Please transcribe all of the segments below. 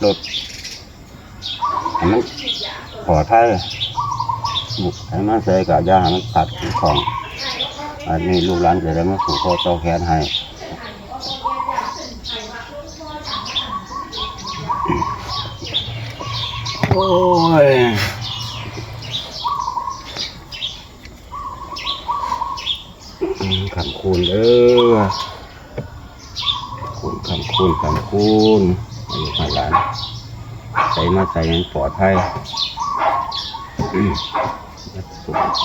ລົດໃຫ້ມັນປອດໄພ ບຸກໃສມາໃສກໍຢ່າໃຫ້ມັນພາດຂອງ. ອັນນີ້ລູກຫຼານຈະໄດ້ມາຜູກຄໍຕໍ່ແຂນໃຫ້. ໂອ້ຍ ອືມ ຄ້ຳຄູນເດີ້ ຄູນ ຄ້ຳຄູນ ຄ້ຳຄູນ ໃຫ້ລູກໃຫ້ຫຼານ ໃສມາໃສໃຫ້ປອດໄພ. ອືມ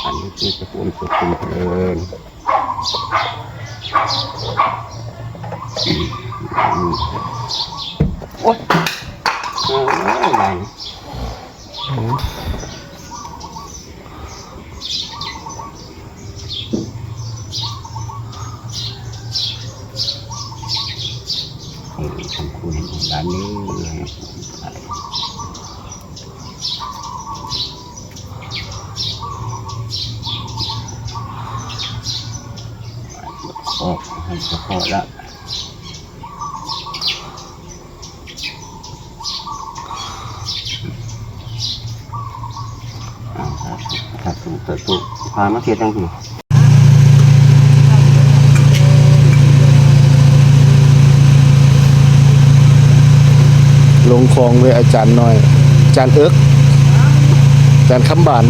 ອັນນີ້ຄືຈະຄວນສຸກຄຸນເລີນ. ໂອ້ຍ ເອີ ຫຼາຍ. ເອີ ຂອບຄຸນຫຼານເດີ ອອກໃຫ້ສະເພາະລະ. ສາທຸ ສາທຸ ພາມາເທດຈັ່ງຊີ້ ລົງຂອງເວີຍ ອາຈານນ້ອຍ ອາຈານເອິກ ອາຈານຄຳບານ.